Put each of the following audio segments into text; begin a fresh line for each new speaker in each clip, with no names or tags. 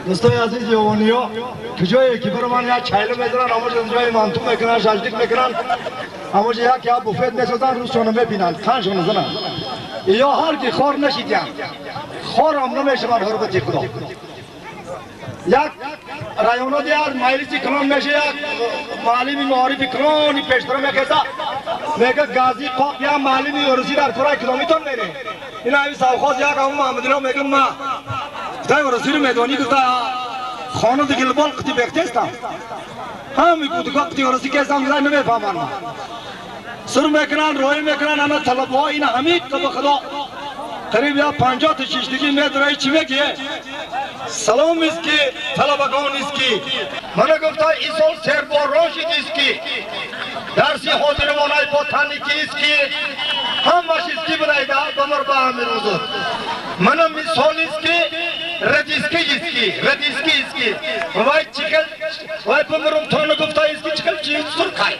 دوستای عزیز یوانیا کجایی که برای من یک چایله میزنن همونجا جای منتو میکنن شجدیک میکنن همونجا یک یا بوفت میسازن روزشونو میبینن تنشونو زنن یا هر کی خور نشیدن خور هم نمیشون حرمت خدا یک رایانو دیار مایلی کلون میشه یک معلمی معارفی کلونی پیشتر میکسا میگه گازی قاق یا معلمی ورزی در کورای کلومیتون میره این همین سوخاز یک همون محمدی رو میگم ما دای ورزی رو میدانی گفتا خانه دیگه لبال قطی بختستم همین کودکا قطی ورزی کسم گذای نمیفهمن ما سر میکنن روی میکنن همه طلبه ها این همین که به خدا قریب یا 50 تا شیشتگی میدرای چی میگه سلام است که طلبگان است که من گفتا این سال سربار راشد است که درسی حاضروانای ботаники است که همش است که برای بمر به همین روزد منم مثال است که ردیسکی است که ردیسکی است که وای چکل وای بمرم تو نگفتا است که چکل چیز سرخ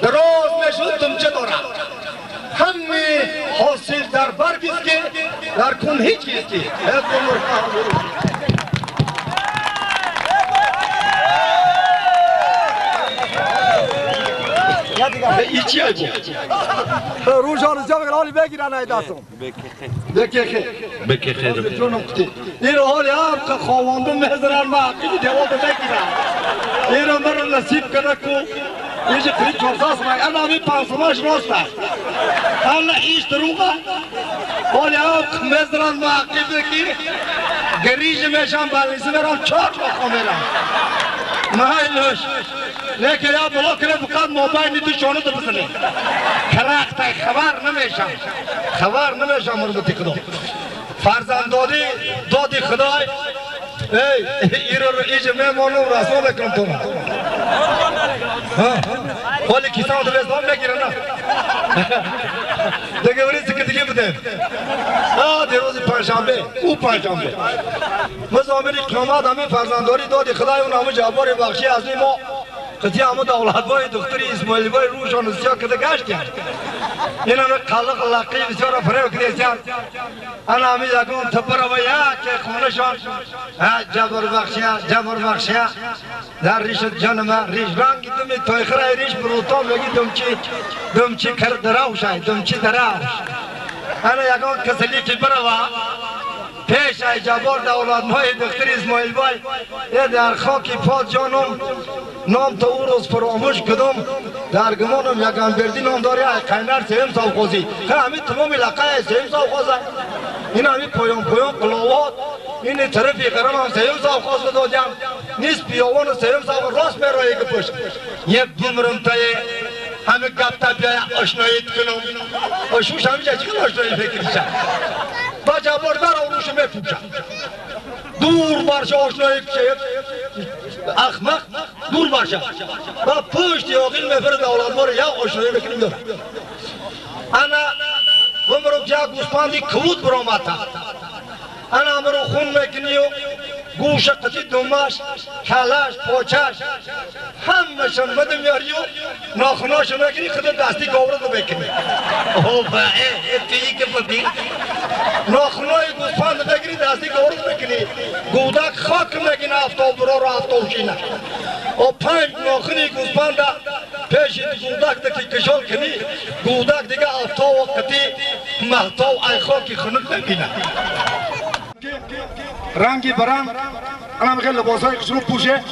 دراز نشد دمچه دارم همه حاصل در برگ است که در کن هیچ است که ایچی آجی روش آرزی بگیر حالی بگیرن ای دستم بکخه
بکخه
این رو حالی هم که خواندم میزنن ما عقیدی دیوال بگیرن این رو مرا نصیب کنه کو یه قریب 400 سمای انا همین 500 راست است انا ایش دروغه حالی هم میزنن ما عقیده که گریج میشم بلیسی میرم 4 ماه میرم مایلش لیکن یا بلا کنه فقط موبایل تو شانه تو بزنه کرخت خبر نمیشم خبر نمیشم مرمتی خدا فرزندادی دادی خدای ای ایرو رو ایجا میمانم رسوا میکنم تو را حالی کیسان تو بزنم میگیره نه دیگه وریسی که دیگه بده دیروز پنجشنبه او پنجشنبه مزامین قیامت همه فرزنداری دادی خدای اون همه جبار بخشی از این ما قطعی همه دولتبای دختری اسماعیلی بای روشان سیاه کده گشت کرد این همه قلق لقی بسیار فریب کده انا همه یکون تپر و یک خونشان جبر بخشی جبر بخشی در ریش جانم ریش رنگ دمی تایخره ریش بروتا میگی دمچی دمچی کر دراوش دمچی دراوش انا یکون کسلی که بروا پیش ای جبار دولت مای دختر اسماعیل بای یه در خاک پاد جانم نام تا او روز فراموش کدم در گمانم یکم بردی نام داری ای قینر سیم سوخوزی همین تمام لقای سیم سوخوزه این همین پایان پایان قلاوات این طرفی قرم هم سیم سوخوز دادیم نیست بیاوان سیم سوخوز راست میرایی که پشت یه بمرم تای همه گپ تا بیای آشناییت کنم آشوش همیشه چیکار آشنایی فکر میشه با جبار در روش میپوشم دور برشه آشنایی کشه احمق دور برشه با پشت یاقیل میفر دولت باره یا آشنایی بکنیم دارم انا بمرم که گوسپاندی کبود برآمد انا امرو خون میکنی و گوش قطی دمش کلش پاچش همشون بده میاری و ناخناشو میکنی خود دستی گاورد رو بکنی اوه ای که بدی ناخنای گوسفند بگیری دستی گاورد بکنی گودک خاک میگینه افتاب برا رو افتاب شینه و 5 ناخنی گوسفند پیش گودک دکی کشال کنی گودک دیگه افتاب و قطی مهتاب ای خاکی خنک نبینه رنگی برنگ انا میخوای لباسای خشرو پوشه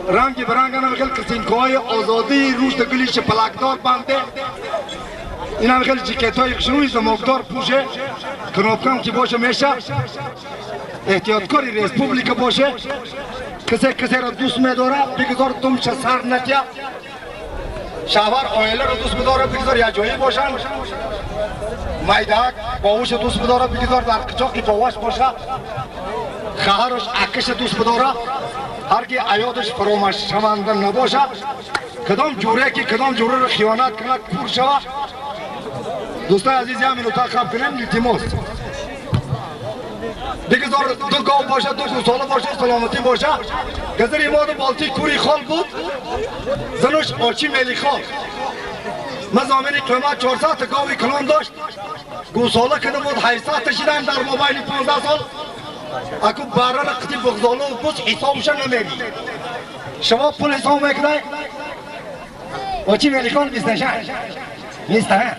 رنگی برنگ انا میخوای کسینکوهای آزادی روش دگلیش پلاکدار بنده اینا میخوای جیکتای خشروی زماکدار پوشه کنوپکم که باشه میشه احتیاطکاری رسپوبلیکا باشه کسی کسی را دوست میداره بگذار دمش سر نتیا شوهر آیله را دوست میداره بگذار یه جایی باشن مایدک باوش دوست بداره بگذار در قچاقی باوش باشه خواهرش اکش دوست بداره هر کی عیادش فراموش شونده نباشه کدام جوره که کدام جوره رو خیانت کنه کور شوه دوستان عزیز همین اتاق خب کنیم التماس بگذار دو گاو باشه دو گوساله باشه سلامتی باشه گذر ایماد بالتی کوری خال بود زنش آچی میلی خال مزامین قیمت 400 گاوی کلان داشت گوساله کنه بود 800 شدن در موبایل 15 سال اکو بارا قطی بغزالو بس حسابش نمیری شما پول حساب میکنی و چی ولیکان 26 27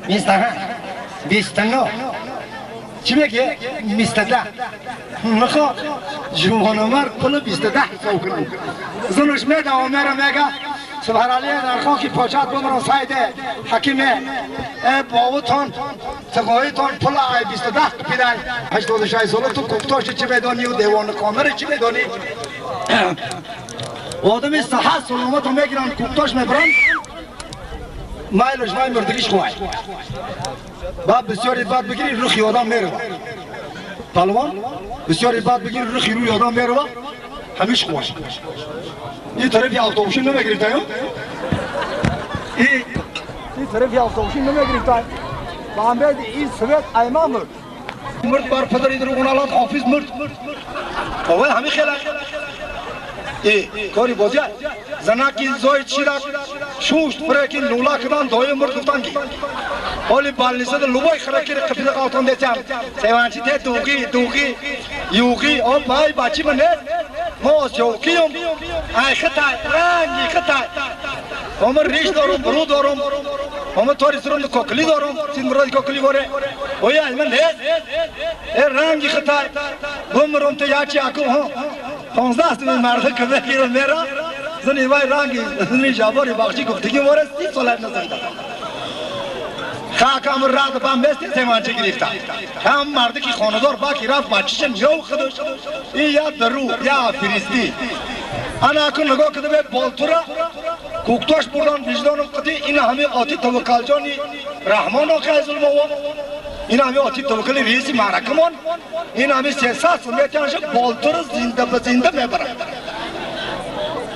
28 29 چی میگه 22 نخوا جوانمرد پول 22 حساب کنم زنش میده و میره میگه سبحان الله در خاکی پاچات بمرم سایده حکیمه باوتان تقایتان پول ای 22 پیدای 86 ساله تو کوکتاش چی میدانی و دیوان کامر چی میدانی آدم صحت سلامت میگیرن کوکتاش میبرن مایلش مای مردگیش خواه بعد بسیاری بعد بگیری رخی آدم میره پهلوان بسیاری بعد بگیری رخی روی آدم میره همیش خوش این طرفی اتوبوسی نمیگرفتیم این طرفی اتوبوسی نمیگرفتیم با این سویت ایمان مرد مرد بر پدری در اونالات حافظ مرد آوه همی خیلی ای کاری بازی زنکی زوی چیرک شوشت فرکی لولا کردن دوی مرد گفتن کی حالی بالنسبه لوبای خرکی قبیله قاطن دیتم سیوانچی ته دوغی دوغی یوغی او بای بچی من ما شوقیم ای خطای رنگی خطای هم ریش دارم برو دارم هم توری سرم کوکلی دارم سین مراد کوکلی باره اویا من نیست ای رنگی خطای بمرم تو یاچی اکو ها 15 سال مرد که میگیرم میرا زنی وای رنگی زنی جابری باغچی گفتگی واره 30 سال نزدیک خاکم راد بام بستی سیمانچه گرفتا هم مردی که خانه‌دار باکی رفت بچه‌ش نیو خودش این یا درو یا فریستی انا اکن نگاه کده به بالتورا کوکتاش بردن وجدانم قدی این همه آتی توکل جانی رحمان آقای ظلم و این همه آتی توکل رئیس معرکمون این همه 300 سال بالتورا زنده به زنده میبرن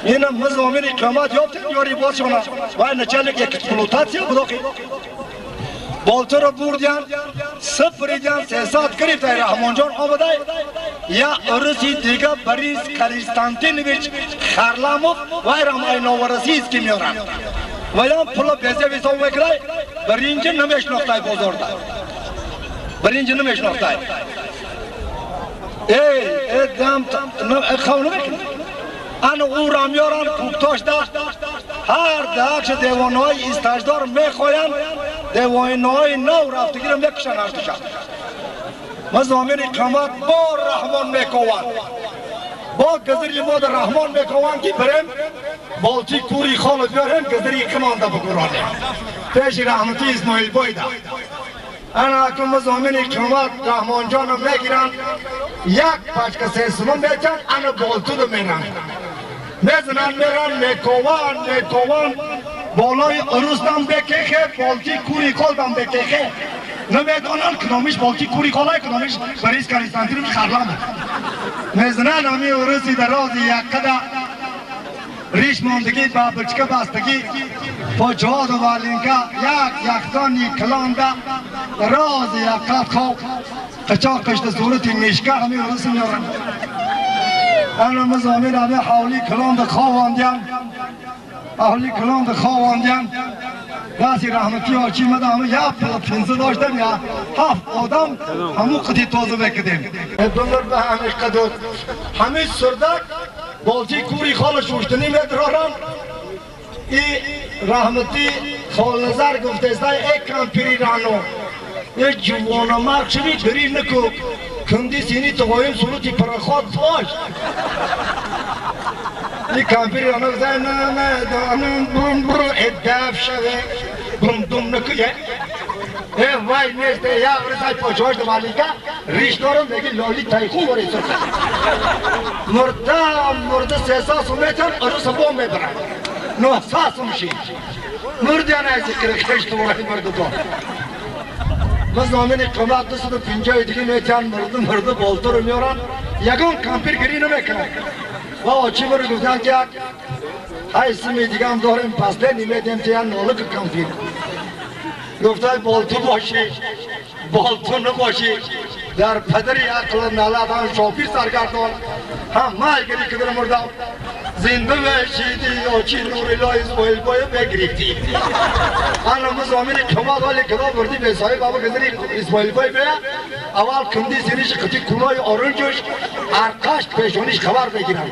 این مزامین اقامت یافتن یاری باشونه و نچالک اکسپلوتاسیا بداخی بالتر بردیان سپریدیان 300 گرفت رحمان جان آمده یا ارسی دیگه بریس کریستانتینویچ خرلاموف و رام نوورسیز کی میارن و یا پول بیزه ویسا میکرای برینج نمیشناختای بازار دا برینج نمیشناختای ای ای دم خو نمیکنه ان او را میارن کوکتاش دا هر داکش دیوانهای استاجدار میخوین دیوانهای نو رفتگی را میکشن هر دوشان مزامین اقامت با رحمان میکوان با گذری ما در رحمان میکوان که بریم بالچی کوری خانو بیاریم گذری کمانده بگورانیم پیش رحمتی اسماعیل بایده انا اکم مزامین اقامت رحمان جانو میگیرن یک پچکه سه سمون میچن انا بالتو دو میرن میزنن میرن میکوان میکوان بالای عروس دم بکخه بالتی کوری کال دم بکخه نمیدانن کدامش بالتی کوری کالای کدامش بریس کریستانتینوش خرلامه میزنن همی عروسی در راز یک قده ریش ماندگی با بچکه بستگی با جهاد و والینکا یک یکدانی کلانده راز یک قد خواب قچاق قشت صورت میشکه همی عروس میارن انا مزامین همی حوالی کلانده خواواندیم اهلی کلان خواواندیم دستی رحمتی آچی مده همه یا پنسه داشتم یا هفت آدم همو قدی تازه بکدیم بمر به همه قدود همه سردک بالچی کوری خال شوشتنی میدرارم ای رحمتی خال نظر گفته استای ای کمپیری رانو ای جوانه مرگ شوی دری نکو کندی سینی تقایم صورتی پرخواد باش این کمپیری رانو گفته نه نه دانم بم برو ادف شوه بم دم نکویه ای وای نیسته یا ورسای پاچهاش دوالیکا ریش دارم میگه لالی تایخون باره سرخه مرده مرده 300 میتن عروس بام میبرن 900 میشی مردی انا از کرکش تو مرد دو مزامین اقامت 250 دیگه میتن مرده مرده بالتو رو میارن یگان کمپیر گری نمیکنن و آچی برو گفتن که های سمی دیگه هم داریم پس نیمه که نالک کمپیر گفتن بالتو باشی بالتو نباشی дар падари ақл налат ҳам шофир саргардон ҳам май гири кидар мурдам зинда мешиди ё чи нурилло исмоил бой бегирифти ана музомини камал вали кида бурди бесоҳиб аба гизири исмоил бой бе аввал кимди синиши қити кулои оринҷуш арқаш пешониш хабар мегирам.